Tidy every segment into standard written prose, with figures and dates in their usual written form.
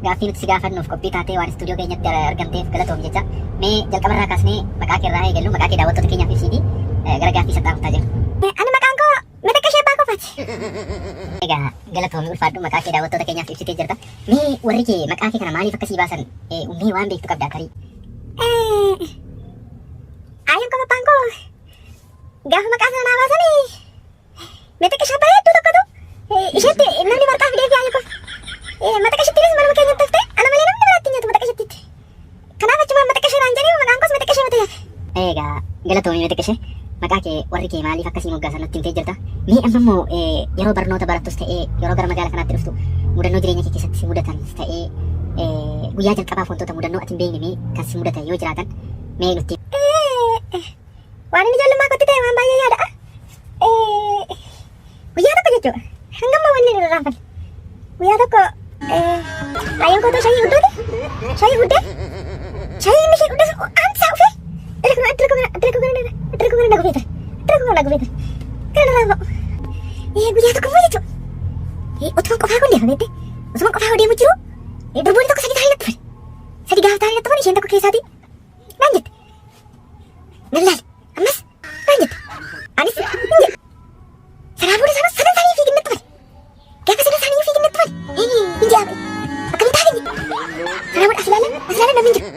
Gaaffii nuti si gaafannuuf qophii taatee waan istuudiyoo keenyatti argamteef galatoomi jecha. Mee jalqabarraa kaasnee maqaa kee irraa eegallu, maqaa kee daawwattoota keenyaaf ibsiitii gara gaaffii saxxaamutaa jiru. Ani maqaan koo Mitikkashee Abbaa Kofaati. Egaa galatoomi, ulfaadhu, maqaa kee daawwattoota keenyaaf ibsitee jirta. Mee warri kee maqaa kee kana maaliif akkasii baasan mee waan beektu qabdaa tarii? Aayyoon koo, abbaan koo gaafa maqaa sana naa baasanii Mitikkashee bareedduu tokkotu isheetti namni marqaa fidee fi aayyoo koo. Mitikkashettiinis manuma keenyatti haftee ana malee namni biraatti nyaatu mitikkashettiitti. Kanaaf achumaan Mitikkashee naan jedhee maqaan koos Mitikkashee mata yafe. Egaa galatoomi Mitikkashee, maqaa kee warri kee maaliif akkasii moggaasan nutti himtee jirta. Mee amma immoo yeroo barnoota barattus ta'ee yeroo gara magaala kanaatti dhuftu mudannoo jireenya kee keessatti si mudatan ta'ee guyyaa jalqabaaf wantoota mudannoo ati hin beekne mee kan si mudatan yoo jiraatan mee nutti. Waan inni ijoollummaa kootti ta'e waan baay'ee yaada. Guyyaa tokko jechuudha. Hangamma wanni hin irraanfanne. Guyyaa tokko aayyoon kootu shaayii udduuti. Shaayii uddee. Shaayii inni ishee udde aansaa ufee. Addila koo addila koo addila koo addila koo na gubee ture. Addila koo na gubee ture. Kana irraa ba'u. Guyyaa tokko immoo jechuudha. Utuma qofaa kun deema beekte. Utuma qofaa deemu jiru. Durboonni tokko sadi ta'anii natti dhufan. Sadi gaafa ta'anii natti dhufan isheen tokko keessaatii naan jette. Nan laale. Ammas naan jette. Anis hin jedhe. Sanaa booda isaanis sadan isaanii fiigin natti dhufan. Gaafa sadan isaanii fiigin natti dhufan. Hin jedhaa ba'e. Akkamiin taate hin jedhe. Sanaa booda as ilaalan, as ilaalan, namni hin jiru.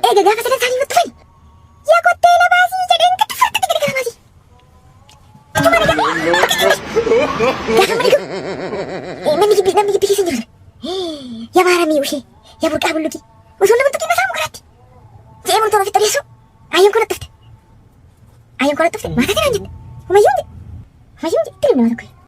Eega gaafa sadan isaanii natti dhufan. Yaa kottee na baasii jedheen gadi furtatti gadi gara baasii. Achumaan egaa bakka jiru. Gaafa mana gahu manni gibbii, namni gibbii keessa hin jiru. Yaa maaramii ushee, yaa burqaa bulluqii. Osoo nama tuqin na saamu karaatti. Je'ee murtoo ofitti odeessu. Ayyoon kun dhufte. Ayyoon kun dhufte. Maata naan jette. Humayyuun jedhe. Humayyuun jedhe. Itti nama tokko.